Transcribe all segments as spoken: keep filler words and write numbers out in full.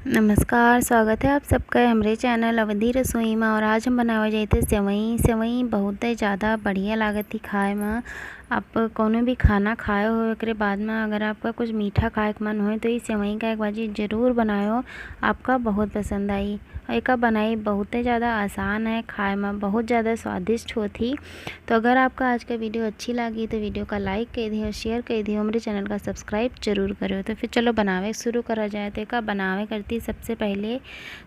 नमस्कार, स्वागत है आप सबका हमरे channel अवधी रसोई में। और आज हम बनावे जाइत है सेवई। सेवई बहुत ही ज़्यादा बढ़िया लागत ही खाए में। आप कौनो भी खाना खाए हो, एकरे बाद में अगर आपका कुछ मीठा खाए के मन होए, तो ई सेवई का एक बाजी जरूर बनायो, आपका बहुत पसंद आई। और एका बनाई बहुत ही ज़्यादा आसान है, खाए में बहुत ज़्यादा स्वादिष्ट होत ही। तो अगर आपका आज का video अच्छी लागी, तो video का like कर दियो, share कर दियो, हमरे channel का subscribe जरूर करो। तो फिर चलो बनावे शुरू करा जाए। तो एका बनावे करती सबसे पहले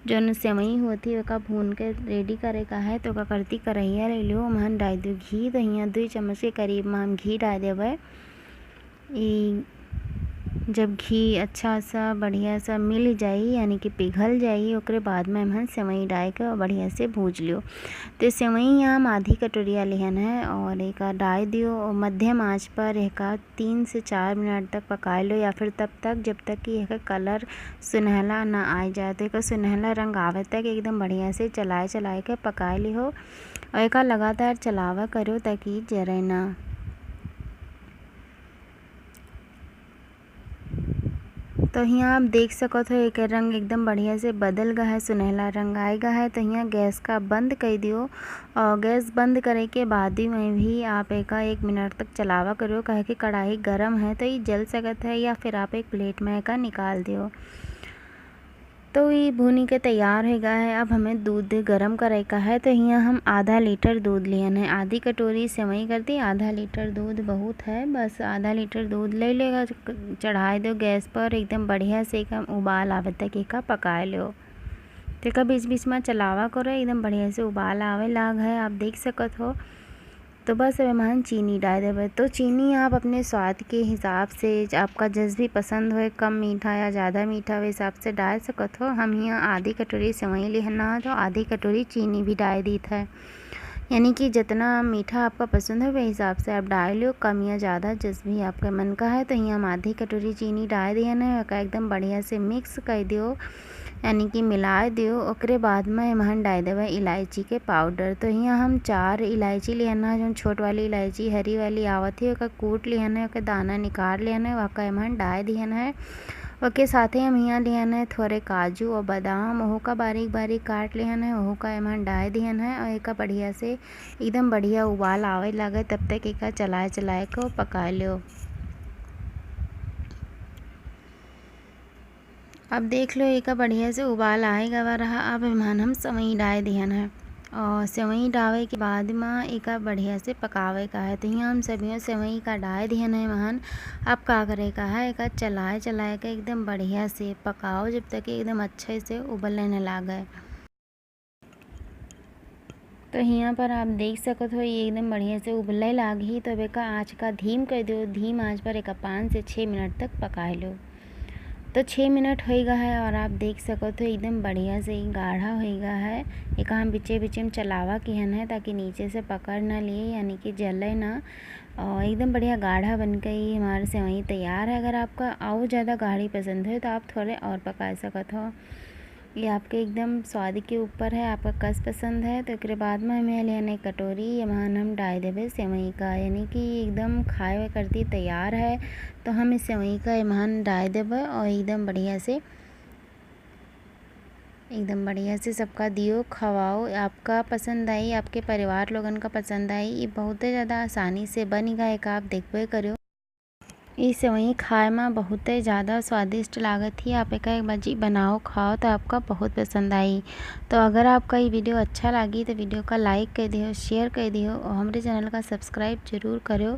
जौन सेवई होती, ओका भून के ready करे का है। तो ओका करती करहिया ले लियो, ओमहन डाल दियो घी। तो हियाँ दुई चम्मच के करीब में हम घी डाल देवे। ई जब घी अच्छा सा बढ़िया सा मिल जाई, यानी कि पिघल जाई, ओकरे बाद में हमहन सेवई डाल के और बढ़िया से भूज लियो। तो सेवई हम आधी कटोरिया लिहन है और एका डाल दियो और मध्यम आंच पर एका तीन से चार मिनट तक पकाए लो, या फिर तब तक जब तक कि एकर colour सुनहला ना आ जाए। तो एकर सुनहला रंग आवे तक एकदम बढ़िया से चलाए चलाए के पकाए लिहो और एका लगातार चलावा करो ताकि जरे ना। तो हियाँ आप देख सकत हो, एकर रंग एकदम बढ़िया से बदल गा है, सुनहला रंग आए गा है। तो हियाँ गैस का बंद कर दियो और गैस बंद करे के बाद ही में भी आप एका एक मिनट तक चलावा करो, काहे कि कढ़ाई गरम है तो ये जल सकत है, या फिर आप एक plate में एका निकाल दियो। तो ये भूनी के तैयार हो गया है। अब हमें दूध गरम करे का है। तो हियाँ हम आधा लीटर दूध लिहन है, आधी कटोरी सेवई करती, आधा लीटर दूध बहुत है, बस आधा लीटर दूध ले लेगा, चढ़ाए दो गैस पर, एकदम बढ़िया से एका उबाल आवे तक एका पकाए लो। तो एका बीच बीच में चलावा करो, एकदम बढ़िया से उबाल आवे लाग है, आप देख सकत हो। तो बस अब एमहन चीनी डाल देबे। तो चीनी आप अपने स्वाद के हिसाब से, आपका जस भी पसंद होए, कम मीठा या ज़्यादा मीठा, वही हिसाब से डाल सकत हो। हम हियाँ आधी कटोरी सेवई लिहन है, तो आधी कटोरी चीनी भी डाल दीत है, यानी कि जितना मीठा आपका पसंद हो, वही हिसाब से आप डाल लो, कम या ज़्यादा, जस भी आपके मन का है। तो हियाँ हम आधी कटोरी चीनी डाल दिहन है, ओका एकदम बढ़िया से mix कर दियो, यानी कि मिलाए दियो। ओकरे बाद में एमहन डाल देबे इलायची के powder। तो हियाँ हम चार इलायची लिहन है, जौन छोट वाली इलायची हरी वाली आवत है, ओका कूट लिहन है, ओके दाना निकाल लिहन है, ओका एमहन डाल दिहन है। ओके साथे हम हियाँ लिहन है थोड़े काजू और बादाम, ओहू का बारीक बारीक काट लिहन है, ओहू का एमहन डाल दिहन है और एका बढ़िया से एकदम बढ़िया उबाल आवे लागे, तब तक एका चलाए चलाए को पका लो। अब देख लो, एका बढ़िया से उबाल आए गवा रहा। अब एमहन हम सेवई डाल दिहन है और सेवई डाले के बाद में एका बढ़िया से पकावे का है। तो हियाँ हम सभी सेवई का डाल दिहन है एमहन। अब का करे का है, एका चलाए चलाए के एकदम बढ़िया से पकाओ, जब तक एकदम अच्छे से उबलने न लागे। तो हियाँ पर आप देख सकत हो, ये एकदम बढ़िया से उबले लाग ही। तो अब एका आँच का धीम कर दो, धीम आँच पर एका पाँच से छः मिनट तक पकाए लो। तो छः मिनट होइगा है और आप देख सकत हो, एकदम बढ़िया से ई गाढ़ा होइगा है। एका हम बीचे बीचे में चलावा किहन है, ताकि नीचे से पकड़ ना लिए, यानी कि जले ना। और एकदम बढ़िया गाढ़ा बन के ई हमार सेवई तैयार है। अगर आपका और ज़्यादा गाढ़ी पसंद हो, तो आप थोड़े और पका सकत हो। ये आपके एकदम स्वाद के ऊपर है, आपका कस पसंद है। तो एकरे बाद में हमें लेने कटोरी, एमहन हम डाल देबे सेवई का, यानी कि एकदम खाए करती तैयार है। तो हम इस सेवई का एमहन डाल देबे और एकदम बढ़िया से, एकदम बढ़िया से सबका दियो, खवाओ। आपका पसंद आई, आपके परिवार लोगन का पसंद आई। ये बहुत ही ज़्यादा आसानी से बन गए का, आप देखबे करो। ई सेवई खाए में बहुते ज़्यादा स्वादिष्ट लागत ही। आप एका एक बाजी बनाओ, खाओ, तो आपका बहुत पसंद आई। तो अगर आपका ई video अच्छा लागी, तो video का like कर दियो, share कर दियो और हमरे channel का subscribe जरूर करो।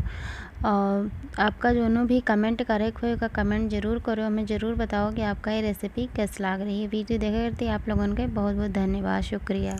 और आपका जोनो भी comment करे के होए, ओका comment जरूर करो। हमें जरूर बताओ कि आपका ये recipe कैसे लाग रही है। Video देखे करती आप लोगन के बहुत बहुत धन्यवाद, शुक्रिया।